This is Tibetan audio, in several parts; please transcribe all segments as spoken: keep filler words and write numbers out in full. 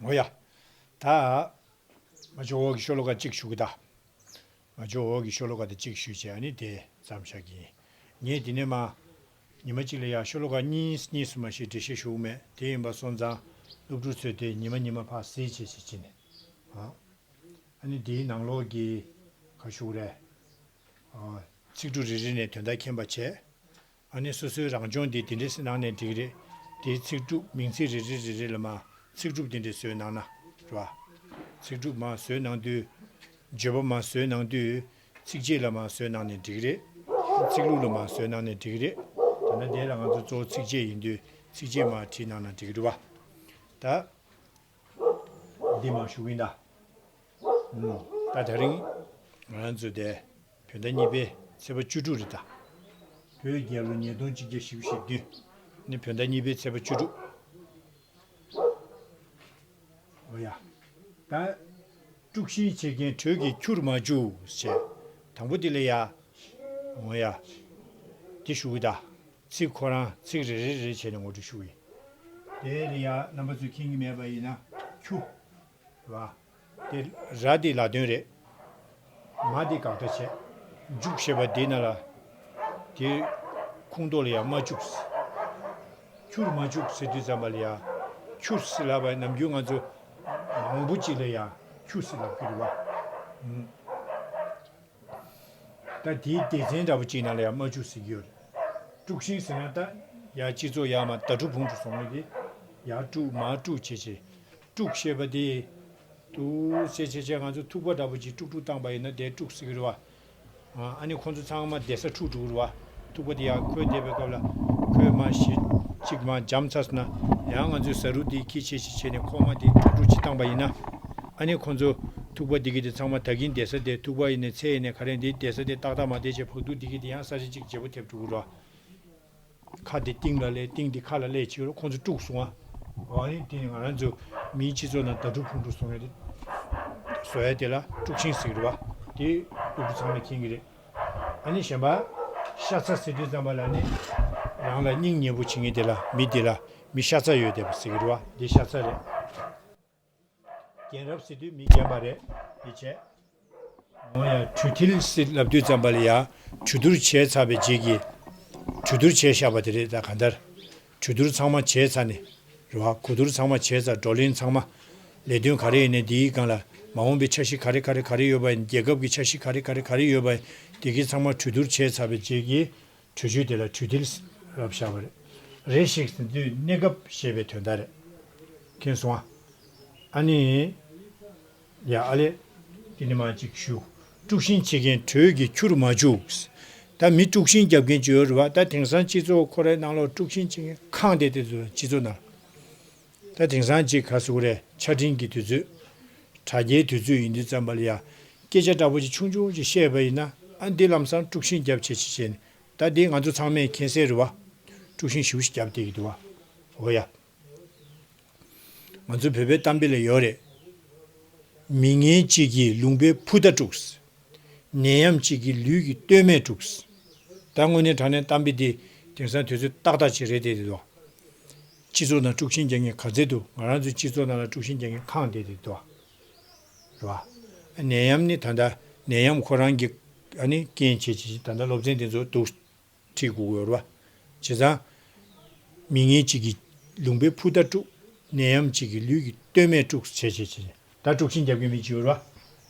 འོ་ཡ། ད། ང་ཚོ་འོག་གི་ཤོ་ལོ་ཀ་གཅིག་ཞུ་གི་ད། ང་ཚོ་འོག་གི་ཤོ་ལོ་ཀ་དེ་གཅིག་ཞུས་བྱས་ཨ་ནི་དེ་མཚམས་བཞག་གི་ཡིན། ངས་དེ་ནས་མ། ཉི་མ་གཅིག་ལ་ཡ་ཤོ་ལོ་ཀ་གཉིས་གཉིས་སུ་མ་ཞིག་འགྲེལ་བཤད་ཞུ་གི་མེད། དེ་ཡིན་པ་སོང་ཙང་སློབ་ཕྲུག་ཚོས་དེ་ཉི་མ་ཉི་མ་ཕར་གཟིགས་བྱས་བྱས་བྱས་ནས། ཨ། ཨ་ནི་དེའི་ནང་ལོགས་ཀྱི་ག་ཞུ་རེད། ཨ། ཚིག་འབྲུ་རེ་རེ་ནས་དོན་དག་མཁྱེན་པ་བྱས། ཨ་ནི་སོ་སོའི་རང་སྦྱོང་དེ་དེ་འདྲས་གནང་ནས་འགྲིག་གི་རེད། དེའི་ཚིག་གྲུབ་མིང་ཚིག་རེ་རེ་རེ་རེ་ལ་མ་ཚིག་གྲུབ་དེ་འདྲས་བཟོས་གནང་ན་རེད་བ། ཚིག་གྲུབ་མ་བཟོས་གནང་དུས། བརྗོད་པ་མ་བཟོས་གནང་དུས། ཚིགས་བཅད་ལ་མ་བཟོས་གནང་ནས་འགྲིག་གི་རེད། ཚིག་ལྷུག་ལ་མ་བཟོས་གནང་ནས་འགྲིག་གི་རེད། ད་ལྟ་དེ་ལ་ང་ཚོ་གཙོ་བོ་ཚིགས་བཅད་ཡིན་དུས་ཚིགས་བཅད་མ་བྲིས་གནང་ན་འགྲིག་གི་རེད་བ། ད། འདི་མ་ཞུ་གི་ཡིན་ད། ད་དེ་རིང་ང་ཚོ་དེ་བོད་ཟླ་གཉིས་པའི་ཚེས་པ་བཅུ་དྲུག་རེད་ད། བོད་རྒྱལ་ལོ་ཉིས་སྟོང་གཅིག་བརྒྱ་བཞི་བཅུ་ཞེ་བདུན་ནི་བོད་ཟླ་གཉིས་པའི་ཚེས་པ་བཅུ་དྲུག་འོ་ཡ། ད། དཀྲུག་ཤིང་བྱེད་མཁན་དྲོད་ཀྱིས་ཁྱུར་མ་བཅུག་ཟེར། དང་པོ་དེ་ལ་ཡ། འོ་ཡ། དེ་ཞུ་གི་ད། ཚིག་ཁོ་རང་ཚིག་རེ་རེ་རེ་བྱས་ནས་ངོ་སྤྲོད་ཞུ་གི་ཡིན། དེ་ལ་ཡ་རྣམ་པ་ཚོས་མཁྱེན་གྱི་མེད་པ་ཡིན་ན་ཁྱུ། རེད་བ། དེ་ར་དེ་ལ་དོན་རེད། མ་དེ་དགག་སྒྲ་བྱས། འཇུག་ཞེས་པ་དེ་ན་ལ། དེ་ཁོངས་གཏོགས་ལ་ཡང་མ་བཅུག་ཁྱུར་མ་བཅུག་ཟེར་དུས་ཙམ་པ་ལ་ཡང་ཁྱུར་ཟེར་ལབ་པ་ནམ་རྒྱུན་ང་ཚོ་མང་པོ་ཅིག་ལ་ཡང་ཁྱུ་ཟེར་ལབ་ཀྱི་རེད་བ། ད་དེའི་སྡེ་ཚན་འདྲ་པོ་ཅིག་ནང་ལ་ཡང་མ་བཅུག་ཟེར་གྱི་ཡོད་རེད། དཀྲུག་ཤིང་ཟེར་ན་ད་ཡ་སྤྱི་ཚོགས་ཡ་མ་ད་དཀྲུག་ཕུང་དཀྲུག་སོང་ནས་དེ་ཡ་དཀྲུག་མ་དཀྲུག་བྱེད་བྱེད། དཀྲུག་ཞེས་པ་དེ། དུ་ཟེར་བྱེད་བྱེད་ང་ཚོ་ཐུག་པ་འདྲ་པོ་ཅིག་དཀྲུག་དཀྲུག་བཏང་པ་ཡིན་ན་དེ་དཀྲུག་ཟེར་གྱི་རེད་བ། ཨ་ནི་ཁོང་ཚོ་ཚང་མ་བསྡད་ས་འཁྲུག་འགྲོ་གི་རེད་བ། ཐུག་པ་དེ་ཡང་ཁོས་བསྡད་པའི་སྐབས་ལ་ཁོས་མ་ཞིག་ཅིག་མ་འཇམ་ཚར་སོང་ན་ཡང་ང་ཚོའི་ཟ་རུ་དེ་ཁྱི་བྱེད་ཞིག་བྱས་ནས་ཁོག་མ་དེ་དཀྲུག་དཀྲུག་ཅིག་བཏང་པ་ཡིན་ན། ཨ་ནི་ཁོང་ཚོ་ཐུག་པ་དེ་གི་དེ་ཚང་མ་ད་གིན་བསྡད་ས་དེ་ཐུག་པ་ཡིན་ནས་ཚེ་ཡིན་ནས་ག་རེ་འདི་བསྡད་ས་དེ་ཏག་ཏག་མ་བསྡད་བྱས་བག་ཐུག་དེ་གི་དེ་ཡང་ས་ཆ་ཅིག་བརྗེ་པོ་ཐེབས་འགྲོ་གི་རེད་བ། ཁ་དེ་སྟེང་ལ་སླེབས་སྟེང་དེ་ཁ་ལ་སླེབས་བྱས་རོ་ཁོང་ཚོ་དཀྲུགས་སོང་ཨ། འོ་ཨ་ནི་དེ་ནི་ང་རང་ཚོ་མིའི་སྤྱི་ཚོགས་ནང་ད་དཀྲུག་ཕུང་དཀྲུག་སོང་ཡ་དེ། བཟོ་ཡ་དེ་ལ་དཀྲུག་ཤིང་ཟེར་གི་རེད་བ། དེ་སློབ་ཕྲུག་ཚང་མས་མཁྱེན་གི་རེད། ཨ་ནི་གཞན་པ། ཤ་ཚ་ཟེར་དུས་ཙམ་པ་ལ་ནི། རང་ལ་སྙིང་ཉེ་པོ་བྱེད་མཁན་དེ་ལ་མི་དེ་ལ་མི་ཤ་ཚ་ཡོད་བསྡད་པ་ཟེར་གི་རེད་བ། འདི་ཤ་ཚ་རེད། རྒན་རབས་ཟེར་དུས་མི་རྒན་པ་རེད། དེ་བྱས། འོ་ཡ་གྲོས་མཐུན་ཟེར་ལབ་དུས་ཙམ་པ་ལ་ཡ། གྲོས་བསྡུར་བྱས་ཚར་བའི་རྗེས་ཀྱི། གྲོས་བསྡུར་བྱས་བཞག་པ་དེ་རེད་ད་གང་ལྟར། གྲོས་བསྡུར་ཚང་མ་བྱས་ཚར་ནས། རེད་བ། གོ་བསྡུར་ཚང་མ་བྱས་ཚར་བགྲོ་གླེང་ཚང་མ། ལས་དོན་ག་རེ་ཡིན་ནའི་འདིའི་སྒང་ལ་མ་འོངས་པའི་འཆར་གཞི་ག་རེ་ག་རེ་ག་རེ་ཡོད་པ་ཡིན་རྒྱལ་ཁབ་ཀྱི་འཆར་གཞི་ག་རེ་ག་རེ་ག་རེ་ཡོད་པ་ཡིན་དེ་གའི་ཚང་མ་གྲོས་བསྡུར་བྱས་ཚར་བའི་རྗེས་ཀྱི། གྲོས་ཆོད་དེ་ལ་གྲོས་མཐུན་ལབ་བཞག་པ་རེད། རེ་ཞིག་ཟེར་དུས་གནས་སྐབས་ཞེས་པའི་དོན་དག་རེད། མཁྱེན་སོང་ཨ། ཨ་ནི། ཡ་ཨ་ལེ། དེ་ནི་མ་གཅིག་ཞུ། དཀྲུག་ཤིང་བྱེད་མཁན་དྲོད་ཀྱིས་ཁྱུར་མ་བཅུག་ད་མི་དཀྲུག་ཤིང་རྒྱབ་མཁན་ཅིག་ཡོད་རེད་བ། ད་དེང་སང་སྤྱི་ཚོགས་ཁོ་རའི་ནང་ལོགས་དཀྲུག་ཤིང་བྱེད་མཁན་ཁེངས་བསྡད་དེ་འདུག་སྤྱི་ཚོགས་ནང་། ད་དེང་སང་ཅིག་ག་ཟེར་དགོས་རེད། ཆ་འཕྲིན་གྱི་དུས་ཚོད། དྲ་རྒྱའི་དུས་ཚོད་ཡིན་དུས་ཙམ་པ་ལ་ཡ། སྐད་ཆ་འདྲ་པོ་ཅིག་ཆུང་ཆུང་ཅིག་བཤད་པ་ཡིན་ན་ཨ་འདི་ལམ་སང་དཀྲུག་ཤིང་རྒྱབ་བྱེད་ཅིག་བྱས་ནས་ད་འདི་ང་ཚོ་ཚང་མས་མཁྱེན་གསལ་རེད་བ། དཀྲུག་ཤིང་ཞེ་པོ་ཞིག་རྒྱབ་བསྡད་ཀྱི་འདུག་བ། འོ་ཡ། ང་ཚོ་བོད་པའི་གཏམ་དཔེ་ལ་ཡོད་རེད། མི་ངན་གཅིག་གིས་ལུང་པའི་ཕུ་མདའ་དཀྲུགས། ནད་ཡམས་གཅིག་གིས་ལུས་ཀྱི་སྟོད་སྨད་དཀྲུགས། ད་དངོས་གནས་དྲང་གནས་གཏམ་དཔེ་འདི་དེང་སང་དུས་ཚོད་ཏག་ཏག་ཅིག་རེད་བསྡད་འདུག་སྤྱི་ཚོགས་ནང་དཀྲུག་ཤིང་རྒྱག་མཁན་ག་ཚད་འདུག་ང་རང་ཚོའི་སྤྱི་ཚོགས་ནང་ལ་དཀྲུག་ཤིང་རྒྱག་མཁན་ཁེངས་བསྡད་དེ་འདུག་རེད་བ། ནད་ཡམས་ནི་ད་ལྟ་ནད་ཡམས་ཁོ་རང་གི་ཨ་ནི་རྐྱེན་བྱེད་ཀྱི་ད་ལྟ་སློབ་ཚན་དེ་ཚོ་འདུག་ཁྲིད་དགོས་ཀྱི་ཡོད་རེད་བ། བྱས་ཙང་། མི་ངན་གཅིག་གིས་ལུང་པའི་ཕུ་མདའ་དཀྲུགས། ནད་ཡམས་གཅིག་གིས་ལུས་ཀྱི་སྟོད་སྨད་དཀྲུགས་བྱས་བྱས་བྱས་ད་དཀྲུག་ཤིང་རྒྱབ་མཁན་མི་གཅིག་ཡོད་རེད་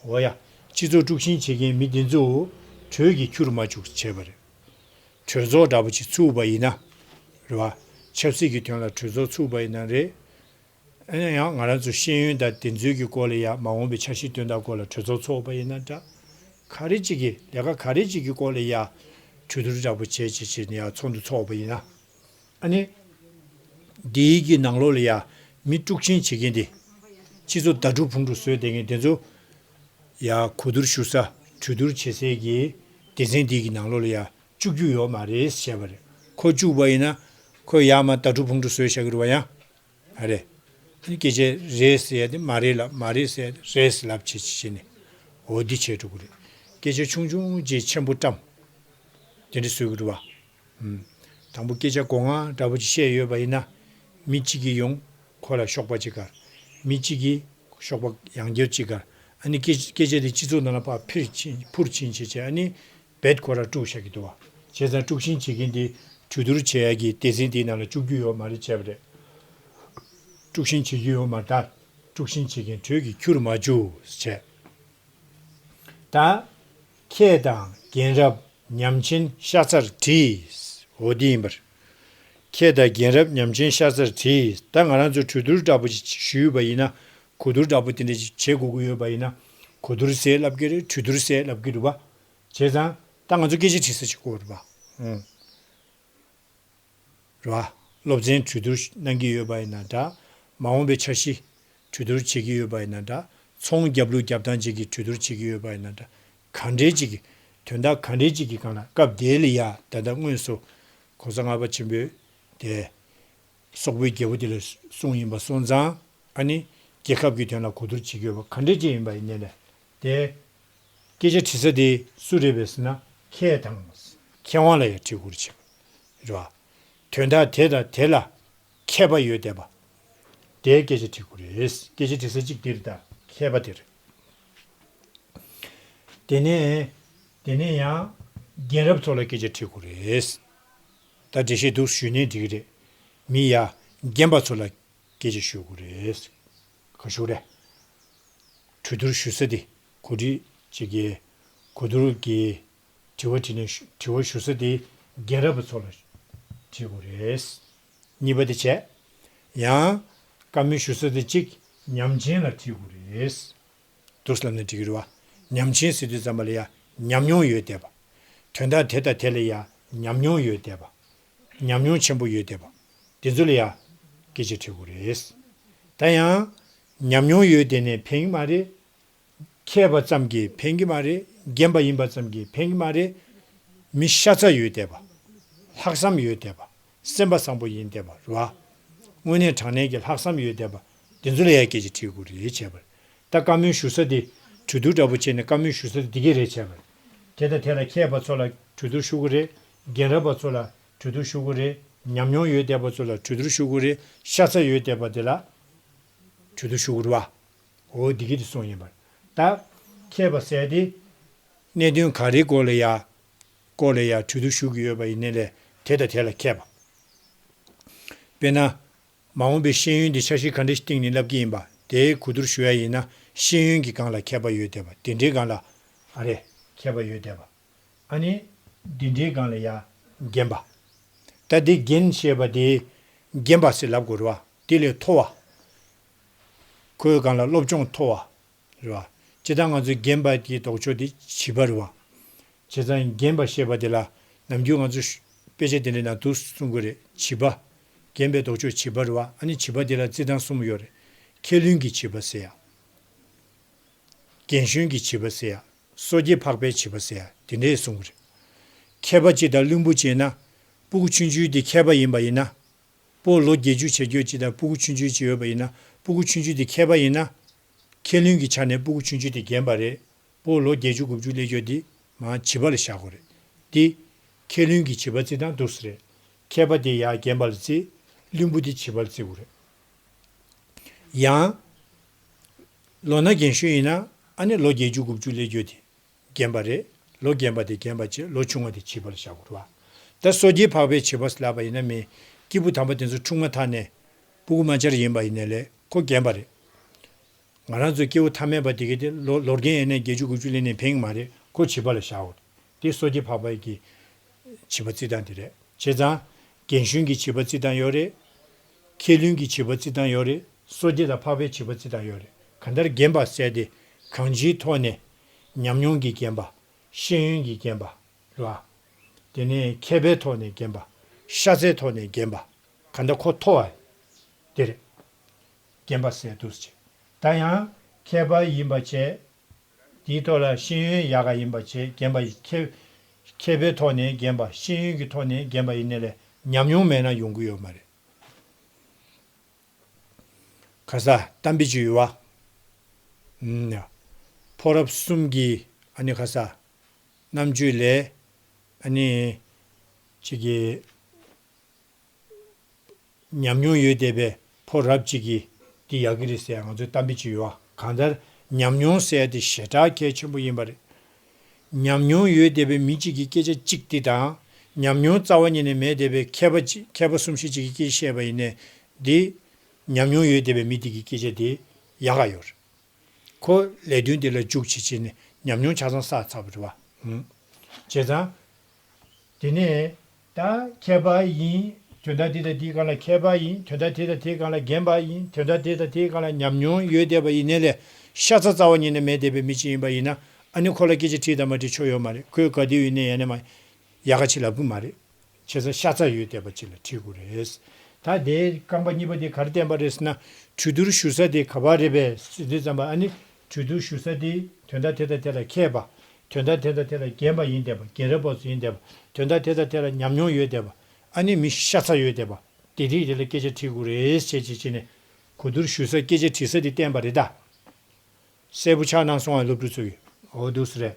བ། འོ་ཡ། སྤྱི་ཚོགས་དཀྲུག་ཤིང་བྱེད་མཁན་མི་དེ་ཚོ་དྲོད་ཀྱིས་ཁྱུར་མ་བཅུག་བྱས་པ་རེད། གྲོས་ཚོགས་འདྲ་པོ་ཅིག་ཚུགས་པ་ཡིན་ན། རེད་བ། ཆབ་སྲིད་ཀྱི་དོན་ལ་གྲོས་ཚོགས་ཚུགས་པ་ཡིན་ན་རེད། ཨ་ནི་ཡང་ང་རང་ཚོ་ཤེས་ཡོན་དང་དེ་ཚོའི་གི་སྐོར་ལ་ཡ་མ་འོངས་པའི་འཆར་གཞི་དོན་དག་སྐོར་ལ་གྲོས་ཚོགས་ཚོགས་པ་ཡིན་ན་འདྲ། ག་རེ་ཅིག་གི་ལས་ཀ་ག་རེ་ཅིག་གི་སྐོར་ལ་ཡ། གྲོས་བསྡུར་འདྲ་པོ་བྱས་བྱས་བྱས་ནས་ཡ་ཚོགས་འདུ་ཚོགས་པ་ཡིན་ན། ཨ་ནི། འདིའི་གི་ནང་ལོགས་ལ་ཡ། མི་དཀྲུག་ཤིང་བྱེད་མཁན་དེ། སྤྱི་ཚོགས་ད་དཀྲུག་ཕུང་དཀྲུག་བཟོས་བསྡད་མཁན་དེ་ཚོ། ཡ་གོ་བསྡུར་ཞུ་ས་གྲོས་བསྡུར་བྱེད་སའི་གི་སྡེ་ཚན་འདི་གི་ནང་ལོགས་ལ་ཡ་བཅུག་རྒྱུ་ཡོད་མ་རེད་ཟེར་བ་རེད། ཁོ་བཅུག་པ་ཡིན་ན་ཁོས་ཡ་མ་ད་དཀྲུག་ཕུང་དཀྲུག་བཟོས་བཞག་གི་རེད་བ་ཡ། ཨ་རེད། ཨ་ནི་སྐད་ཆ་རེད་ཟེར་ཡ་དེ་མ་རེད་ལབ་མ་རེད་ཟེར་ཡ་དེ་རེད་ཟེར་ལབ་བྱེད་བྱེད་བྱེད་ནས་འོ་འདི་བྱས་འགྲོ་གི་རེད། སྐད་ཆ་ཆུང་ཆུང་ཅིག་ཆེན་པོ་བཀྲམ། དེ་འདྲ་བཟོས་གི་རེད་བ། ཨུམ། དང་པོ་སྐད་ཆ་གོ་ང་འདྲ་པོ་ཅིག་བཤད་ཡོད་པ་ཡིན་ན། མི་གཅིག་གིས་ཡོང་ཁོ་ལ་གཤོག་པ་ཅིག་དཀར། མི་གཅིག་གིས་ཤོག་པ་ཡང་བསྐྱར་གཅིག་གར་ཨ་ནི་སྐད་སྐད་ཆ་དེ་སྤྱི་ཚོགས་ནང་ལ་ཕར་འཕུར་ཕྱིན་འཕུར་ཕྱིན་བྱས་བྱས་ཨ་ནི་རྦད་ཁོ་རང་དཀྲུགས་བཞག་གི་འདུག་བ། བྱས་ཙང་དཀྲུགས་ཤིང་བྱེད་མཁན་དེ་གྲོས་བསྡུར་བྱེད་ཡག་གི་སྡེ་ཚན་དེའི་ནང་ལ་བཅུག་རྒྱུ་ཡོད་མ་རེད་བྱས་པ་རེད། དཀྲུགས་ཤིང་བྱེད་རྒྱུ་ཡོད་མ་རེད་ད། དཀྲུགས་ཤིང་བྱེད་མཁན་དྲོད་ཀྱིས་ཁྱུར་མ་བཅུག་བྱས། ད། ཁྱེད་དང་རྒན་རབས་ཉམས་ཆེན་ཤ་ཚར་བྲིས། འོ་འདི་ཡིན་པར། ཁྱེད་དང་རྒན་རབས་ཉམས་ཆེན་ཤ་ཚར་བྲིས། ད་ང་རང་ཚོ་གྲོས་བསྡུར་འདྲ་པོ་ཞིག་ཞུས་པ་ཡིན་ན། གོ་བསྡུར་འདྲ་པོ་དེ་འདྲ་ཞིག་བྱེད་དགོས་ཀྱི་ཡོད་པ་ཡིན་ན། གོ་བསྡུར་ཟེར་ལབ་ཀྱི་རེད། གྲོས་བསྡུར་ཟེར་ལབ་ཀྱི་རེད་པ། བྱས་ཙང་ད་ང་ཚོ་སྐད་ཆ་དྲི་ས་ཞིག་དགོས་རེད་པ། ཨང་། རེད་བ། སློབ་ཚན་གྲོས་བསྡུར་གནང་གི་ཡོད་པ་ཡིན་ན་འདྲ། མ་འོངས་པའི་འཆར་གཞི་གྲོས་བསྡུར་བྱེད་ཀྱི་ཡོད་པ་ཡིན་ན་འདྲ། ཚོང་རྒྱབ་ལུགས་རྒྱབ་སྟངས་བཅས་ཀྱི་གྲོས་བསྡུར་བྱེད་ཀྱི་ཡོད་པ་ཡིན་ན་འདྲ། ག་འདྲའི་ཅིག་གི་དོན་དག་ག་འདྲའི་ཅིག་གི་སྒང་ལ་སྐབས་དེ་ལ་ཡ་ད་ལྟ་དངོས་སུ་གོང་ས་ལྔ་པ་ཆེན་པོས་དེ་སོག་པོའི་རྒྱལ་པོ་དེ་ལ་གསུངས་ཡིན་པ་སོང་ཙང་ཨ་ནི་རྒྱལ་ཁབ་ཀྱི་དོན་ལ་གོ་བསྡུར་བྱེད་ཀྱི་ཡོད་པ་ག་འདྲའི་ཅིག་ཡིན་པ་ཡིན་ནའི་ལས་དེ། སྐད་ཆ་དྲི་ས་དེ་སུ་རེད་པས་ཟེར་ན་ཁྱེད་དང་། མཁས་དབང་ལ་ཡང་དྲི་དགོས་རེད་བྱས་པ་རེད་བ། དོན་དག་དེ་དང་དེ་ལ་མཁས་པ་ཡོད་བསྡད་པ། དེའི་སྐད་ཆ་དྲི་དགོས་རེད། སྐད་ཆ་དྲི་ས་གཅིག་དེ་རེད་ད་མཁས་པ་དེ་རེད། དེ་ནས་དེ་ནས་ཡང་རྒན་རབས་ཚོ་ལ་སྐད་ཆ་དྲི་དགོས་རེད། ད་འགྲེལ་བཤད་འདུག་ཞུས་ནའི་འགྲིག་གི་རེད། མི་ཡ་རྒན་པ་ཚོ་ལ་སྐད་ཆ་ཞུ་དགོས་རེད། ག་ཞུ་རེད། གྲོས་བསྡུར་ཞུ་ས་དེ་གོ་སྒྲིག་བྱེད་ཀྱི་གོ་བསྡུར་གྱི་དྲི་བ་དྲིས་ནས་ཞུ་དྲི་བ་ཞུ་ས་དེ་རྒན་རབས་པ་ཚོ་ལ་དྲི་དགོས་རེད། གཉིས་པ་དེ་བྱས། ཡང་བཀའ་མོལ་ཞུ་ས་དེ་གཅིག་ཉམས་ཆེན་ལ་དྲི་དགོས་རེད། འདུག་ལབ་ནས་འགྲིག་གི་རེད་བ། ཉམས་ཆེན་ཟེར་དུས་ཙམ་པ་ལ་ཡ་ཉམས་མྱོང་ཡོད་བསྡད་པ། དོན་དག་དེ་དང་དེ་ལ་ཡ་ཉམས་མྱོང་ཡོད་བསྡད་པ། ཉམས་མྱོང་ཆེན་པོ་ཡོད་བསྡད་པ། དེ་ཚོ་ལ་ཡ་སྐད་ཆ་དྲི་དགོས་རེད། ད་ཡང་ཉམས་མྱོང་ཡོད་བསྡད་ནས་ཕན་གྱི་མ་རེད། མཁས་པ་ཙམ་གྱིས་ཕན་གྱི་མ་རེད། རྒན་པ་ཡིན་པ་ཙམ་གྱིས་ཕན་གྱི་མ་རེད། མི་ཤ་ཚ་ཡོད་བསྡད་པ། ལྷག་བསམ་ཡོད་བསྡད་པ། སེམས་པ་བཟང་པོ་ཡིན་བསྡད་པ་རེད་བ། དངོས་གནས་དྲང་གནས་ཀྱི་ལྷག་བསམ་ཡོད་བསྡད་པ། དེ་ཚོ་ལ་ཡ་སྐད་ཆ་དྲི་དགོས་རེད་བྱས་པ་རེད། ད་བཀའ་མོལ་ཞུ་ས་དེ་གྲོས་བསྡུར་འདྲ་པོ་བྱས་ནས་བཀའ་མོལ་ཞུ་ས་དེ་འདི་གས་རེད་བྱས་པ་རེད། དེ་དང་དེ་ལ་མཁས་པ་ཚོ་ལ་གྲོས་བསྡུར་ཞུ་དགོས་རེད། རྒན་རབས་པ་ཚོ་ལ་གྲོས་བསྡུར་ཞུ་དགོས་རེད། ཉམས་མྱོང་ཡོད་བསྡད་པ་ཚོ་ལ་གྲོས་བསྡུར་ཞུ་དགོས་རེད། ཤ་ཚ་ཡོད་བསྡད་པ་དེ་ལ་གྲོས་བསྡུར་ཞུ་དགོས་རེད་བ། འོ་འདི་གི་དེ་གསུངས་ཡིན་པར། ད་མཁས་པ་ཟེར་དེ་གནད་དོན་ག་རེའི་སྐོར་ལ་ཡ་སྐོར་ལ་ཡ་གྲོས་བསྡུར་ཞུ་གི་ཡོད་པ་ཡིན་ནའི་ལས་དེ་དང་དེ་ལ་མཁས་པ། དཔེར་ན། མ་འོངས་པའི་ཤེས་ཡོན་འདི་འཆར་གཞི་ག་འདྲ་ཞིག་སྟེང་ནས་བསླབ་ཀྱི་ཡིན་པ་དེའི་གོ་བསྡུར་ཞུ་ཡ་ཡིན་ན་ཤེས་ཡོན་གྱི་སྒང་ལ་མཁས་པ་ཡོད་བསྡད་པ་དེ་འདྲའི་སྒང་ལ་ཨ་རེ་མཁས་པ་ཡོད་བསྡད་པ། ཨ་ནི་འདི་འདྲའི་སྒང་ལ་ཡ་རྒན་པ། ད་འདི་རྒན་ཞེས་པ་དེ་རྒན་པ་ཟེར་ལབ་དགོས་རེད་བ། དེ་ལས་མཐོ་བ། ཁོའི་སྒང་ལ་སློབ་སྦྱོང་མཐོ་བ། རེད་བ། སྤྱིར་བཏང་ང་ཚོའི་རྒན་པ་དེའི་ལྡོག་ཕྱོགས་དེ་བྱིས་པ་རེད་བ། བྱས་ཙང་རྒན་པ་ཞེས་པ་དེ་ལ་ནམ་རྒྱུན་ང་ཚོ་དཔེ་ཆ་དེ་འདྲའི་ནང་འདུག་གསུང་གི་རེད་བྱིས་པ། རྒན་པའི་ལྡོག་ཕྱོགས་བྱིས་པ་རེད་བ། ཨ་ནི་བྱིས་པ་དེ་ལ་རྩིས་སྟངས་གསུམ་ཡོད་རེད། མཁས་བླུན་གྱི་བྱིས་པ་ཟེར་ཡ། རྒན་གཞོན་གྱི་བྱིས་པ་ཟེར་ཡ། སོ་སྐྱེ་འཕགས་པའི་བྱིས་པ་ཟེར་ཡ་དེ་འདྲས་གསུང་གི་རེད། མཁས་པ་གཅིག་དང་བླུན་པོ་གཅིག་ན། སྤུ་གུ་ཆུང་ཆུང་དེ་མཁས་པ་ཡིན་པ་ཡིན་ན། སྤོ་ལོ་བརྒྱད་ཅུ་བྱེད་རྒྱུ་ཅིག་དང་སྤུ་གུ་ཆུང་ཆུང་ཅིག་ཡོད་པ་ཡིན་ན་སྤུ་གུ་ཆུང་ཆུང་དེ་མཁས་པ་ཡིན་ན། མཁས་བླུན་གྱི་ཆ་ནས་སྤུ་གུ་ཆུང་ཆུང་དེ་རྒན་པ་རེད། སྤོ་ལོ་བརྒྱད་ཅུ་དགུ་བཅུ་སླེབས་རྒྱུ་དེ་མར་བྱིས་པ་ལ་བཞག་དགོས་རེད། དེ་མཁས་བླུན་གྱི་བྱིས་པ་རྩིས་སྟངས་འདུག་སེ་རེད། མཁས་པ་དེ་ཡར་རྒན་པ་ལ་བརྩི། བླུན་པོ་དེ་བྱིས་པ་ལ་བརྩི་དགོས་རེད། ཡང་། ལོ་ན་རྒན་གཞོན་ཡིན་ན་ཨ་ནི་ལོ་བརྒྱད་ཅུ་དགུ་བཅུ་སླེབས་རྒྱུ་དེ། རྒན་པ་རེད། ལོ་རྒན་པ་དེ་རྒན་པ་བྱས་ལོ་ཆུང་བ་དེ་བྱིས་པ་ལ་བཞག་དགོས་རེད་བ། ད་སོ་སྐྱེ་འཕགས་པའི་བྱིས་པ་ལབ་པ་ཡིན་ན་མི། སྐྱེས་བུ་དམ་པ་དེ་ཚོ་ཆུང་མ་ཐག་ནས། སྤུ་གུ་དམར་འབྱར་ཡིན་པ་ཡིན་ནའི་ལས་ཁོ་རྒན་པ་རེད། ང་རང་ཚོ་སྐྱེས་བུ་ཐ་མལ་པ་དེ་གས་དེ་ལོ་ལོ་རྒན་ཡིན་ནའི་བརྒྱད་ཅུ་དགུ་བཅུ་སླེབས་ནའི་ཕན་གྱི་མ་རེད། ཁོ་བྱིས་པ་ལ་བཞག་དགོས་རེད། དེ་སོ་སྐྱེ་འཕགས་པའི་གི་བྱིས་པ་རྩིས་སྟངས་དེ་རེད། བྱས་ཙང་རྒན་གཞོན་གྱི་བྱིས་པ་རྩིས་སྟངས་ཡོད་རེད། མཁས་བླུན་གྱི་བྱིས་པ་རྩིས་སྟངས་ཡོད་རེད། སོ་སྐྱེ་དང་འཕགས་པའི་བྱིས་པ་རྩིས་སྟངས་ཡོད་རེད། གང་ལྟར་རྒན་པ་ཟེར་དེ་གང་ཅིའི་ཐོག་ནས་ཉམས་མྱོང་གི་རྒན་པ། ཤེས་ཡོན་གྱི་རྒན་པ། རེད་བ། དེ་ནས་མཁས་པའི་ཐོག་ནས་རྒན་པ། ཤ་ཚའི་ཐོག་ནས་རྒན་པ། གང་ལྟར་ཁོ་མཐོ་བ། དེ་རེད། རྒན་པ་ཟེར་འདུག་ཟེར། ད་ཡང་མཁས་པ་ཡིན་པ་བྱས། དེའི་ཐོག་ལ་ཤེས་ཡོན་ཡག་ག་ཡིན་པ་བྱས་རྒན་པ་ཡིན་མཁས། མཁས་པའི་ཐོག་ནས་རྒན་པ་ཤེས་ཡོན་གྱི་ཐོག་ནས་རྒན་པ་ཡིན་ནའི་ལས་ཉམས་མྱོང་མེད་ན་ཡོང་གི་ཡོད་མ་རེད། ག་ས་གཏམ་དཔེ་ཅིག་ཡོད་བ། ཨུམ། ཕོ་རབ་གསུམ་གྱི་ཨ་ནི་ག་ས་རྣམ་དཔྱོད་ལས་ཨ་ནི་ཅིག་གི་ཉམས་མྱོང་ཡོད་བསྡད་པའི་ཕོ་རབ་ཅིག་གིས་ འདི་ཡག་གི་རེད་ཟེར་ཡ་ང་ཚོའི་གཏམ་དཔེ་ཅིག་ཡོད་ཨ། གང་ལྟར་ཉམས་མྱོང་ཟེར་ཡ་དེ་ཞེ་དྲག་གལ་ཆེན་པོ་ཡིན་པ་རེད། ཉམས་མྱོང་ཡོད་བསྡད་པའི་མི་གཅིག་གི་སྐད་ཆ་གཅིག་དེ་དང་། ཉམས་མྱོང་རྩ་བ་ཉིད་ནས་མེད་བསྡད་པའི་མཁས་པ་གཅིག་མཁས་པ་གསུམ་བཞི་གཅིག་གིས་སྐད་ཆ་བཤད་པ་ཡིན་ནའི། འདི་ཉམས་མྱོང་ཡོད་བསྡད་པའི་མི་དེ་གི་སྐད་ཆ་དེ་ཡག་ག་ཡོད་རེད། ཁོ་ལས་དོན་དེ་ལ་འཇུག་བྱེད་བྱེད་ནས་ཉམས་མྱོང་ཆ་ཚང་བསགས་ཚར་བ་རེད་བ། ཧུམ། བྱས་ཙང་། དེ་ནས་ད་མཁས་པ་ཡིན། དོན་དག་འདི་དང་འདིའི་སྒང་ལ་མཁས་པ་ཡིན། དོན་དག་དེ་དང་དེའི་སྒང་ལ་རྒན་པ་ཡིན། དོན་དག་དེ་དང་དེའི་སྒང་ལ་ཉམས་མྱོང་ཡོད་བསྡད་པ་ཡིན་ནའི་ལས་ཤ་ཚ་རྩ་བ་ཉིད་ནས་མེད་བསྡད་པའི་མི་གཅིག་ཡིན་པ་ཡིན་ན། ཨ་ནི་ཁོ་ལ་སྐད་ཆ་དྲིས་དང་མ་དྲིས་ཆོ་ཡོད་མ་རེད། ཁོས་ག་དུས་ཡིན་ནའི་ཡང་ནས་མ་ཡག་ག་ཅིག་ལབ་གི་མ་རེད། བྱས་ཙང་ཤ་ཚ་ཡོད་བསྡད་པ་ཅིག་ལ་དྲིས་དགོས་རེད། ད་དེའི་རྐང་པ་གཉིས་པ་དེ་ག་རེ་བསྟན་པ་རེད་ཟེར་ན། གྲོས་བསྡུར་ཞུ་ས་དེ་ག་པར་རེད་པས་ཟེར་དུས་ཙམ་པ་ཨ་ནི་གྲོས་བསྡུར་ཞུ་ས་དེ་དོན་དག་དེ་དང་དེ་ལ་མཁས་པ། དོན་དག་དེ་དང་དེ་ལ་རྒན་པ་ཡིན་བསྡད་པ། རྒན་རབས་པ་ཚོ་ཡིན་བསྡད་པ། དོན་དག་དེ་དང་དེ་ལ་ཉམས་མྱོང་ཡོད་བསྡད་པ། ཨ་ནི་མི་ཤ་ཚ་ཡོད་བསྡད་པ། དེ་རིགས་དེ་ལ་སྐད་ཆ་དྲིས་དགོས་རེད་ཟེར་བྱས་བྱས་ནས། གོ་བསྡུར་ཞུ་ས་སྐད་ཆ་དྲིས་ས་དེ་བསྟན་པ་རེད་ད། གསལ་པོ་ཆགས་གནང་སོང་བ་སློབ་ཕྲུག་ཚོ་གིས། འོ་འདུག་སེ་རེད།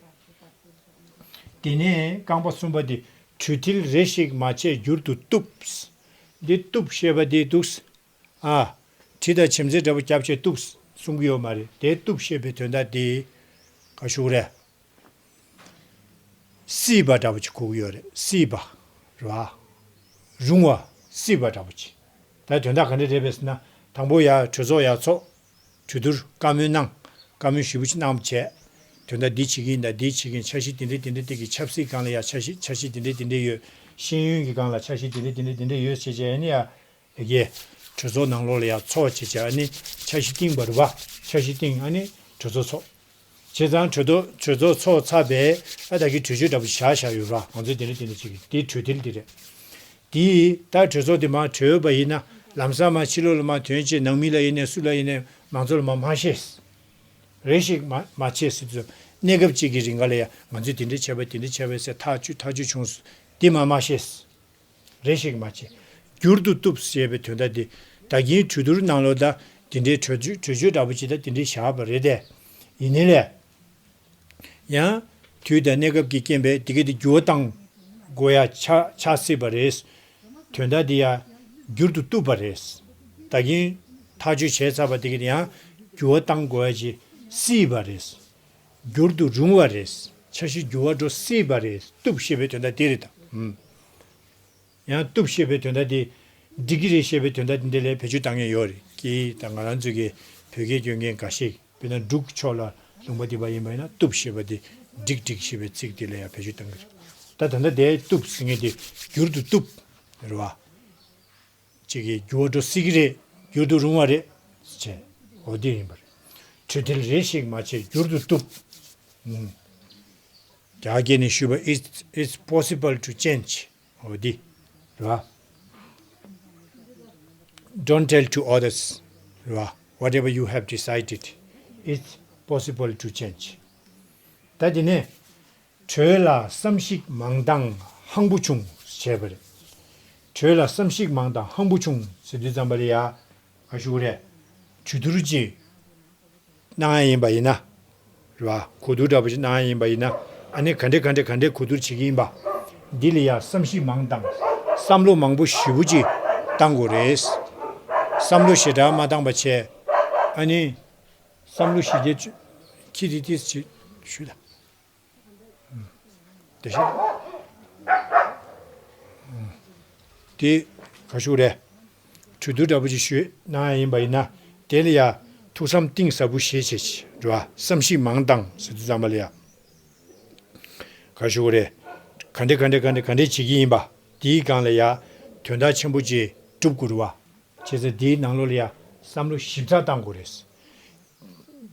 དེ་ནས་རྐང་པ་གསུམ་པ་དེ་གྲོས་མཐུན་རེ་ཞིག་མ་བྱས་འགྱུར་དུ་གཏུབས། འདི་གཏུབས་ཞེས་པ་དེ་འདུག་ཨ། གྲི་དང་བྱེམ་རྩེ་འདྲ་པོ་བརྒྱབ་བྱས་གཏུབས་གསུང་གི་ཡོད་མ་རེད། དེ་གཏུབས་ཞེས་པའི་དོན་དག་དེ་ག་ཞུ་རེད། བསྲེས་པ་འདྲ་པོ་ཅིག་གོ་གི་ཡོད་རེད། བསྲེས་པ་རེད་བ། རུང་བ། བསྲེས་པ་འདྲ་པོ་ཅིག་ད་དོན་དག་ག་འདྲ་རེད་པས་ཟེར་ན། དང་པོ་ཡ་གྲོས་ཚོགས་ཡ་ཚོགས། གྲོས་བསྡུར་བཀའ་མོལ་གནང་། བཀའ་མོལ་ཞེ་པོ་ཅིག་གནང་བྱས། དོན་དག་འདི་བྱེད་ཀྱི་ཡིན་ད་འདི་བྱེད་ཀྱི་ཡིན། འཆར་གཞི་འདི་འདྲ་འདི་འདྲ་འདི་གི་ཆབ་སྲིད་སྒང་ལ་ཡ་འཆར་གཞི་འཆར་གཞི་འདི་འདྲ་འདི་འདྲ་ཡོད། ཤེས་ཡོན་གྱི་སྒང་ལ་འཆར་གཞི་འདི་འདྲ་འདི་འདྲ་འདི་འདྲ་ཡོད་བྱས་བྱས་ཨ་ནི་ཡ། ཡ་གི། གྲོས་ཚོགས་ནང་ལོགས་ལ་ཡ་ཚོགས་བྱས་བྱས་ཨ་ནི་འཆར་གཞི་བཏིང་བ་རེད་བ། འཆར་གཞི་བཏིང་ཨ་ནི་གྲོས་ཚོགས་ཚོགས། བྱས་ཙང་གྲོས་ཚོགས་གྲོས་ཚོགས་ཚོགས་ཚར་བས་ཨ་ད་གི་གྲོས་ཆོད་འདྲ་པོ་བཞག་བཞག་ཡོད་ར། ང་ཚོས་དེ་འདྲ་དེ་འདྲ་བྱེད་ཀྱི་དེ་གྲོས་དེ་འདི་རེད། དེ་ད་གྲོས་ཚོགས་དེ་མར་གྲོལ་བ་ཡིན་ན་ལམ་སང་མར་ཕྱི་ལོགས་ལ་མར་ཐོན་བྱས་ནང་མི་ལ་ཡིན་ནའི་སུ་ལ་ཡིན་ནའི་མང་ཚོགས་ལ་མར་མ་བཤད། རེ་ཞིག་མ་མ་བྱས་ཟེར་དུས་གནས་སྐབས་གཅིག་གི་རིང་ག་ལ་ཡ་ང་ཚོས་དེ་འདྲ་བྱས་པ་དེ་འདྲ་བྱས་པ་ཟེར་ཐག་གཅོད་ཐག་གཅོད་བྱུང་སོང་དེ་མར་མ་བཤད། རེ་ཞིག་མ་བྱས། འགྱུར་དུ་གཏུབས་ཞེས་པའི་དོན་དག་འདི། ད་གིན་གྲོས་བསྡུར་ནང་ལོགས་ད་དེ་འདྲའི་གྲོས་ཆོད་གྲོས་ཆོད་འདྲ་པོ་ཅིག་ད་དེ་འདྲའི་བཞག་པ་རེད་དེ། ཡིན་ནའི་ལས། ཡང་། དུས་དང་གནས་སྐབས་ཀྱི་རྐྱེན་པས་དེ་ག་དེ་འགྱུར་བ་བཏང་དགོས་ཡ་ཆགས་ཆགས་སྲིད་པ་རེད། དོན་དག་འདི་ཡང་འགྱུར་དུ་གཏུབས་པ་རེད། ད་གིན་ཐག་གཅོད་བྱས་ཚར་བ་དེ་ག་དེ་ཡང་འགྱུར་བ་བཏང་དགོས་ཡ་ཅིག་སྲིད་པ་རེད། འགྱུར་དུ་རུང་བ་རེད། འཆར་གཞི་འགྱུར་བ་འགྲོ་སྲིད་པ་རེད། གཏུབས་ཞེས་པའི་དོན་དག་དེ་རེད་ད། ཨུམ། ཡང་གཏུབས་ཞེས་པའི་དོན་དག་དེ། འགྲིག་གི་རེད་ཞེས་པའི་དོན་དག་དེ་འདི་ལས་བེད་སྤྱོད་བཏང་མཁན་ཡོད་རེད་ཀི། ད་ང་རང་ཚོ་གི་བོད་སྐད་སྐྱོན་མཁན་འགའ་ཤས་དཔེར་ན་འབྲུག་ཕྱོགས་ལ་ལུང་པ་འདི་པ་ཡིན་པ་ཡིན་ན་གཏུབས་ཞེས་པ་དེ་འགྲིག་འགྲིག་ཞེས་པའི་ཚིག་དེ་ལ་ཡང་བེད་སྤྱོད་བཏང་གི་རེད། ད་ད་ལྟ་དེ་གཏུབས་ཟེར་མཁན་དེ་འགྱུར་དུ་གཏུབས་རེད་བ། ཅིག་གིས་འགྱུར་བ་འགྲོ་སྲིད་ཀྱི་རེད། འགྱུར་དུ་རུང་བ་རེད། བྱས། འོ་དེ་ཡིན་པ་རེད། གྲོས་མཐུན་རེ་ཞིག་མ་བྱས་འགྱུར་དུ་གཏུབས། ཨུམ། རྒྱ་སྐད་ནས་ཞུས་པ། It's it's possible to change. འོ་དེ། རེད་བ། Don't tell to others. རེད་བ། Whatever you have decided, it's possible to change. ད་དེ་ནས། གྲོས་ལ་བསམ་གཞིག་མང་དང་ཧང་པོ་བྱུང་བྱས་པ་རེད། གྲོས་ལ་བསམ་གཞིག་མང་དང་ཧང་པོ་བྱུང་ཟེར་དུས་ཙམ་པ་ལ་ཡ། ག་ཞུ་གི་རེད། གྲོས་བསྡུར་ཅིག་གནང་ཡ་ཡིན་པ་ཡིན་ན། རེད་བ། གོ་བསྡུར་འདྲ་པོ་ཅིག་གནང་ཡ་ཡིན་པ་ཡིན་ན། ཨ་ནི་ག་འདྲས་ག་འདྲས་ག་འདྲས་གོ་བསྡུར་བྱེད་ཀྱི་ཡིན་པ། འདི་ལ་ཡ་བསམ་གཞིག་མང་དང་། བསམ་བློ་མང་པོ་ཞེ་པོ་ཅིག་བཏང་དགོས་རེད། བསམ་བློ་ཞེ་དྲག་མ་བཏང་པ་བྱས། ཨ་ནི། བསམ་བློ་ཞེ་དྲག་ཁྱི་དེ་དེ་ཞུ་ད། དེ་བཞིན། དེ་ག་ཞུ་རེད། གྲོས་བསྡུར་འདྲ་པོ་ཅིག་ཞུས་གནང་ཡ་ཡིན་པ་ཡིན་ན། དེ་ལ་ཡ་ཐུགས་བསམ་གཏིང་ཟབ་པོ་བཞེས་བྱས་འགྲོ་བ། བསམ་གཞིག་མང་དང་ཟེར་དུས་ཙམ་པ་ལ་ཡ། ག་ཞུ་རེད། ག་འདྲས་ག་འདྲས་ག་འདྲས་ག་འདྲས་བྱེད་ཀྱི་ཡིན་པ། དེའི་སྒང་ལ་ཡ་དོན་དག་ཆེན་པོ་ཅིག་སྒྲུབ་དགོས་རེད་བ། བྱས་ཙང་འདིའི་ནང་ལོགས་ལ་ཡ་བསམ་བློ་ཞིབ་ཚགས་བཏང་དགོས་རེད།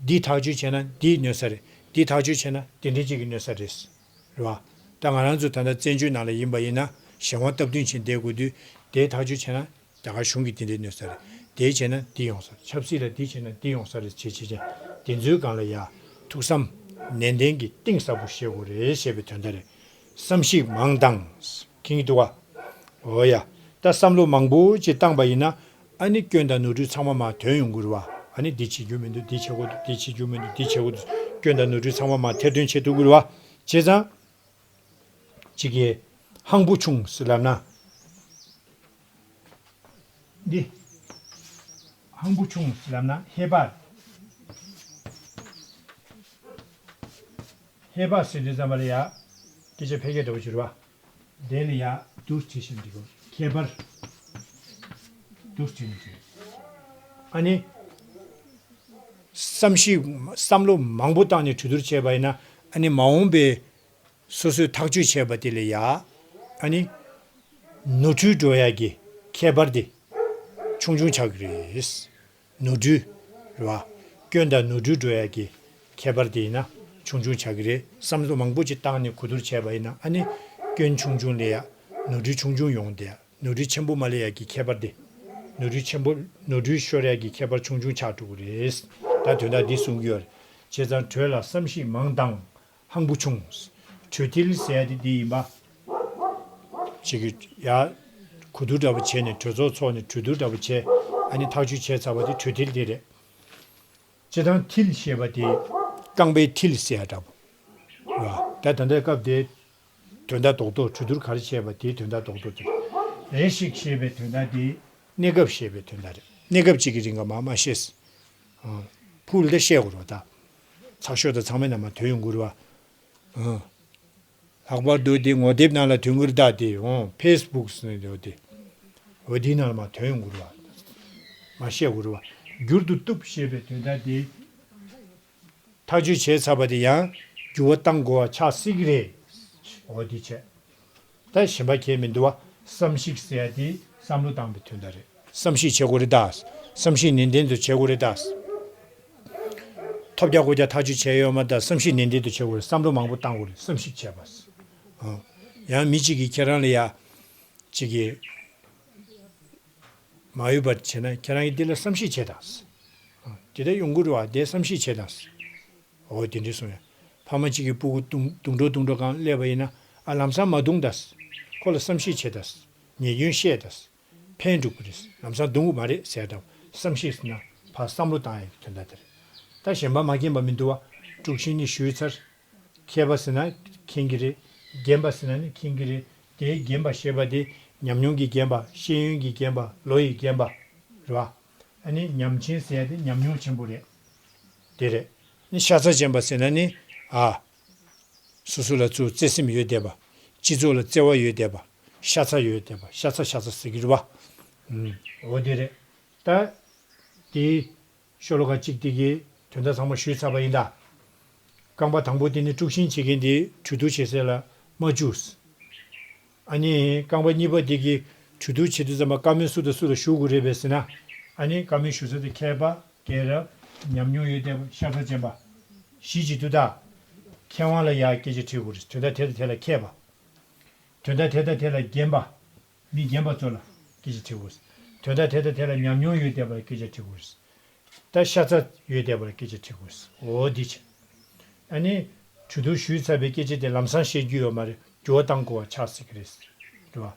འདི་ཐག་གཅོད་བྱས་ན་འདིས་གནོད་ས་རེད། འདི་ཐག་གཅོད་བྱས་ན་དེ་འདྲའི་ཅིག་གིས་གནོད་ས་རེད། རེད་བ། ད་ང་རང་ཚོ་ད་ལྟ་བཙན་བྱོལ་ནང་ལ་ཡིན་པ་ཡིན་ན་གཞན་དབང་སྟབས་བསྟུན་བྱས་བསྡད་དགོས་དུས་དེ་ཐག་གཅོད་བྱས་ན་རྒྱ་གར་གཞུང་གིས་དེ་འདྲའི་གནོད་ས་རེད། དེ་བྱས་ན་འདི་ཡོང་ས་རེད། ཆབ་སྲིད་ལ་འདི་བྱས་ན་འདི་ཡོང་ས་རེད་བྱས་བྱས་བྱས་དེ་ཚོའི་སྒང་ལ་ཡ་ཐུགས་བསམ་ནན་ཏན་གྱིས་གཏིང་ཟབ་པོ་བཞེས་དགོས་རེད་ཞེས་པའི་དོན་དག་རེད། བསམ་གཞིག་མང་དང་། མཁྱེན་གྱི་འདུག་བ། འོ་ཡ། ད་བསམ་བློ་མང་པོ་ཅིག་བཏང་པ་ཡིན་ན། ཨ་ནི་སྐྱོན་དང་ནོར་འཁྲུལ་ཚང་མ་མར་ཐོན་ཡོང་གི་རེད་བ། ཨ་ནི་འདི་བྱེད་རྒྱུ་མི་འདུག་འདི་བྱེད་དགོས་འདུག་འདི་བྱེད་རྒྱུ་མི་འདུག་འདི་བྱེད་དགོས་འདུག་སྐྱོན་དང་ནོར་འཁྲུལ་ཚང་མ་མར་ཐེར་འདོན་བྱེད་ཐུབ་ཀྱི་རེད་བ། བྱས་ཙང་། གཅིག་གིས་ཧང་པོ་བྱུང་ཟེར་ལབ་ན། འདི། ཧང་པོ་ཆུང་ལབ་ན་ཧེ་པར། ཧེ་པར་ཟེར་དུས་ཙམ་པ་ལ་ཡ། སྐད་ཆ་ཕལ་སྐད་འདྲ་པོ་ཅིག་རེད་པ། དེ་ལ་ཡ་འདུག་བྲིས་ཤིང་འགྲིག་གོ། ཁྱད་པར། འདུག་བྲིས་ནས་བྲིས། ཨ་ནི། བསམ་གཞིག་བསམ་བློ་མང་པོ་བཏང་ནས་གྲོས་བསྡུར་བྱས་པ་ཡིན་ན། ཨ་ནི་མ་འོངས་པའི་སོ་སོས་ཐག་གཅོད་བྱས་པ་དེ་ལ་ཡ། ཨ་ནི། ནོར་འཁྲུལ་འགྲོ་ཡ་གི་ཁྱད་པར་དེ། ཆུང་ཆུང་ཆགས་ཀྱི་རེད། ནོར་འཁྲུལ། རེད་པ། སྐྱོན་དང་ནོར་འཁྲུལ་འགྲོ་ཡ་གི་ཁྱད་པར་དེ་ཡིན་ན་ཆུང་ཆུང་ཆགས་ཀྱི་རེད། བསམ་བློ་མང་པོ་ཅིག་བཏང་ནས་གོ་བསྡུར་བྱས་པ་ཡིན་ན་ཨ་ནི། སྐྱོན་ཆུང་ཆུང་ལ་ཡ། ནོར་འཁྲུལ་ཆུང་ཆུང་ཡོང་བསྡད་ཡ། ནོར་འཁྲུལ་ཆེན་པོ་མ་སླེབས་ཡ་གི་ཁྱད་པར་དེ། ནོར་འཁྲུལ་ཆེན་པོ། ནོར་འཁྲུལ་ཤོར་ཡ་གི་ཁྱད་པར་ཆུང་ཆུང་ཆགས་འགྲོ་གི་རེད། ད་དོན་དག་འདི་གསུང་གི་ཡོད་རེད། བྱས་ཙང་གྲོས་ལ་བསམ་གཞིག་མང་དང་། ཧང་པོ་ཆུང་། གྲོས་མཐུན་ཟེར་ཡ་དེ་འདི་ཡིན་པ། ཅིག་གི་ཡ། གོ་བསྡུར་འདྲ་པོ་བྱས་ནས་གྲོས་ཚོགས་ཚོགས་ནས་གྲོས་བསྡུར་འདྲ་པོ་བྱས། ཨ་ནི་ཐག་གཅོད་བྱས་ཚར་བ་དེ་གྲོས་མཐུན་དེ་རེད། སྤྱིར་བཏང་མཐིལ་ཞེས་པ་དེ་རྐང་པའི་མཐིལ་ཟེར་ཡ་འདྲ་པོ། རེད་པ། ད་ད་ལྟའི་སྐབས་དེ། དོན་དག་རྡོག་རྡོག་གྲོས་བསྡུར་ག་རེ་བྱས་པ་དེའི་དོན་དག་རྡོག་རྡོག་དེ་རེད། རེ་ཞིག་ཞེས་པའི་དོན་དག་དེ་གནས་སྐབས་ཞེས་པའི་དོན་དག་རེད། གནས་སྐབས་གཅིག་གི་རིང་ག་མ་མ་ཤེས། ཨང་། ཕུལ་ཏེ་བཤད་དགོས་རེད་པ་ད། ཚགས་ཤོག་དང་ཚང་མའི་ནང་མར་ཐོན་ཡོང་གི་རེད་པ། ཨང་། ལྷག་པར་དུ་དེ་ངོ་དེབ་ནང་ལ་ཐོན་གི་རེད་ད་དེ། ཨང་། ཕེ་སི་བུག་ཟེར་ནས་དེ། འོ་དེའི་ནང་ལ་མར་ཐོན་ཡོང་གི་རེད་པ། མར་བཤད་དགོས་རེད་པ། འགྱུར་དུ་བཏུབ་ཞེས་པའི་དོན་དག་དེ། ཐག་གཅོད་བྱས་ཚར་བ་དེ་ཡང་འགྱུར་བ་བཏང་དགོས་པ་ཆགས་སྲིད་ཀྱི་རེད། འོ་དེ་བྱས། ད་གཞན་པ་གང་ཡང་མི་འདུག་པ། བསམ་གཞིག་ཟེར་ཡ་དེ་བསམ་བློ་བཏང་བའི་དོན་དག་རེད། བསམ་གཞིག་བྱེད་དགོས་རེད་ད། བསམ་གཞིག་ནན་ཏན་དུ་བྱེད་དགོས་རེད་ད། ཐོབ་རྒྱག་ཁོག་རྒྱག་ཐག་གཅོད་བྱས་ཡོད་མ་རེད་ད། བསམ་གཞིག་ནན་ཏན་དུ་བྱེད་དགོས་རེད། བསམ་བློ་མང་པོ་བཏང་དགོས་རེད། བསམ་གཞིག་བྱས་པ། ཨང་། ཡང་མི་གཅིག་གིས་ཁྱེད་རང་ལ་ཡ། གཅིག་གིས། མ་འོས་པ་བྱས་ན་ཁྱེད་རང་གིས་འདི་ལ་བསམ་གཞིག་བྱེད་དང་། ཨ། དེ་འདྲ་ཡོང་གི་རེད་པ། དེ་བསམ་གཞིག་བྱེད་དང་། འོ་དེ་འདྲ་གསུངས་ཡ། ཕ་མ་གཅིག་གི་སྤུ་གུ་རྡུང་རྡུང་འགྲོ་རྡུང་འགྲོ་སྒང་སླེབས་པ་ཡིན་ན། ཨ། ལམ་སང་མ་རྡུང་དང་། ཁོ་ལ་བསམ་གཞིག་བྱེད་དང་། ཉེས་སྐྱོན་བཤད་དང་། ཕན་འགྲིག་གི་རེད། ལམ་སང་རྡུང་གི་མ་རེད་ཟེར་དང་། བསམ་གཞིག་ཟེར་ན་ཕར་བསམ་བློ་བཏང་ཡ་གི་དོན་དག་དེ་རེད། ད་གཞན་པ་མ་མཁྱེན་པ་མི་འདུག་པ། དཀྲུག་ཤིང་ནི་ཞུས་ཚར། མཁས་པ་ཟེར་ན་མཁྱེན་གྱི་རེད། རྒན་པ་ཟེར་ན་ནི་མཁྱེན་གྱི་རེད། དེའི་རྒན་པ་ཞེས་པ་དེ་ཉམས་མྱོང་གི་རྒན་པ། ཤེས་ཡོན་གྱི་རྒན་པ། ལོ་ཡི་རྒན་པ། རེད་པ། ཨ་ནི་ཉམས་ཆེན་ཟེར་ཡ་དེ་ཉམས་མྱོང་ཆེན་པོ་རེད། དེ་རེད། ནི་ཤ་ཚ་ཅན་པ་ཟེར་ན་ནི། ཨ། སོ་སོ་ལ་ཚུར་བརྩེ་སེམས་ཡོད་བསྡད་པ། སྤྱི་ཚོགས་ལ་བརྩེ་བ་ཡོད་བསྡད་པ། ཤ་ཚ་ཡོད་བསྡད་པ། ཤ་ཚ་ཤ་ཚ་ཟེར་གྱི་རེད་པ། ཨུམ། འོ་དེ་རེད། ད། དེའི། ཤོ་ལོ་ཀ་གཅིག་དེ་གི་དོན་དག་ཚང་མ་ཞུས་ཚར་བ་ཡིན་ད། རྐང་པ་དང་པོ་དེ་ནི་དཀྲུག་ཤིང་བྱེད་མཁན་དེ་གྲོས་བསྡུར་བྱེད་ས་ལ་མ་བཅུག། ཨ་ནི་རྐང་པ་གཉིས་པ་དེ་གི་གྲོས་བསྡུར་བྱེད་དུས་ཙམ་པ་བཀའ་མོལ་སུ་དང་སུ་ལ་ཞུ་དགོས་རེད་པས་ཟེར་ན། ཨ་ནི་བཀའ་མོལ་ཞུ་ས་དེ་མཁས་པ། རྒན་རབས། ཉམས་མྱོང་ཡོད་བསྡད་པ། ཤ་ཚ་ཅན་པ། བཞི་བྱེད་དུས་ད། མཁས་དབང་ལ་ཡ་སྐད་ཆ་དྲི་དགོས་རེད། དོན་དག་དེ་དང་དེ་ལ་མཁས་པ། དོན་དག་དེ་དང་དེ་ལ་རྒན་པ། མི་རྒན་པ་ཚོ་ལ་སྐད་ཆ་དྲི་དགོས། དོན་དག་དེ་དང་དེ་ལ་ཉམས་མྱོང་ཡོད་བསྡད་པ་ལ་སྐད་ཆ་དྲི་དགོས། ད་ཤ་ཚ་ཡོད་བསྡད་པ་ལ་སྐད་ཆ་དྲི་དགོས། འོ་འདི་བྱས། ཨ་ནི། གྲོས་བསྡུར་ཞུས་ཚར་བའི་སྐད་ཆ་དེ་ལམ་སང་བཤད་རྒྱུ་ཡོད་མ་རེད། འགྱུར་བ་གཏང་དགོས་པ་ཆགས་སྲིད་ཀྱི་རེད། རེད་པ། གྲོས་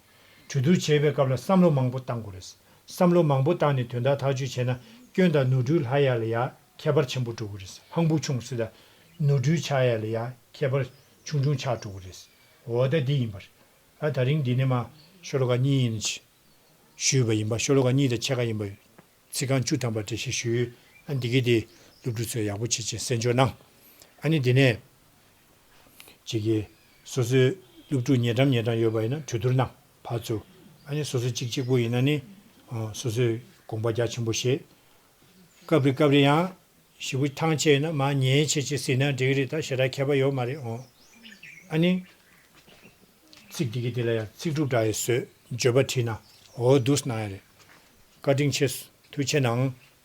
བསྡུར་བྱེད་པའི་སྐབས་ལ་བསམ་བློ་མང་པོ་གཏང་དགོས་རེད། བསམ་བློ་མང་པོ་བཏང་ནས་དོན་དག་ཐག་གཅོད་བྱས་ན་སྐྱོན་དང་ནོར་འཁྲུལ་ལྷག་ཡ་ལ་ཡ་ཁྱད་པར་ཆེན་པོ་འགྲོ་གི་རེད། ཧང་པོ་ཆུང་ཟེར་ད། ནོར་འཁྲུལ་ཆགས་ཡ་ལ་ཡ་ཁྱད་པར་ཆུང་ཆུང་ཆགས་འགྲོ་གི་རེད། འོ་ད་འདི་ཡིན་པ་རེད། ཨ། ད་རིང་འདི་ནས་མར་ཤོ་ལོ་ཀ་གཉིས་ཡིན་ཞུས་པ་ཡིན་པ། ཤོ་ལོ་ཀ་གཉིས་དང་ཕྱེད་ཀ་ཡིན་པ། ཚིག་རྐང་བཅུ་ཐམ་པ་འགྲེལ་བཤད་ཞུས་ཡོད། ཨ། འདི་གི་དེ་སློབ་ཕྲུག་ཚོས་ཡག་པོ་བྱེད་ཅིང་གསན་འཇོག་གནང་། ཨ་ནི་འདི་ནས་ཅིག་གི་སོ་སོའི་སློབ་ཕྲུག་ཉེ་འགྲམ་ཉེ་འགྲམ་ཡོད་པ་ཡིན་ན་གྲོས་བསྡུར་གནང་ཕར་ཚུར། ཨ་ནི་སོ་སོ་གཅིག་གཅིག་པོ་ཡིན་ན་ནི། ཨ། སོ་སོས་དགོངས་པ་རྒྱ་ཆེན་པོ་བཞེས། སྐབས་རེ་སྐབས་རེ་ཡང་ཞེ་པོ་ཐང་ཆད་ཡོད་ན་མར་ཉན་ཆེ་ཆེ་ཟིན་ན་འགྲིག་གི་རེད། ད་ཞེ་དྲག་ཁྱད་པར་ཡོད་མ་རེད། འོང་། ཨ་ནི། ཚིག་འདི་གི་དེ་ལ་ཡང་ཚིག་གྲུབ་འདྲ་ཡི་བཟོས། བརྗོད་པ་བྲིས་ན། འོ་འདུག་སེ་གནང་ཡ་རེད། བཀའ་དྲིན་ཆེ། ཐུགས་རྗེ་གནང་།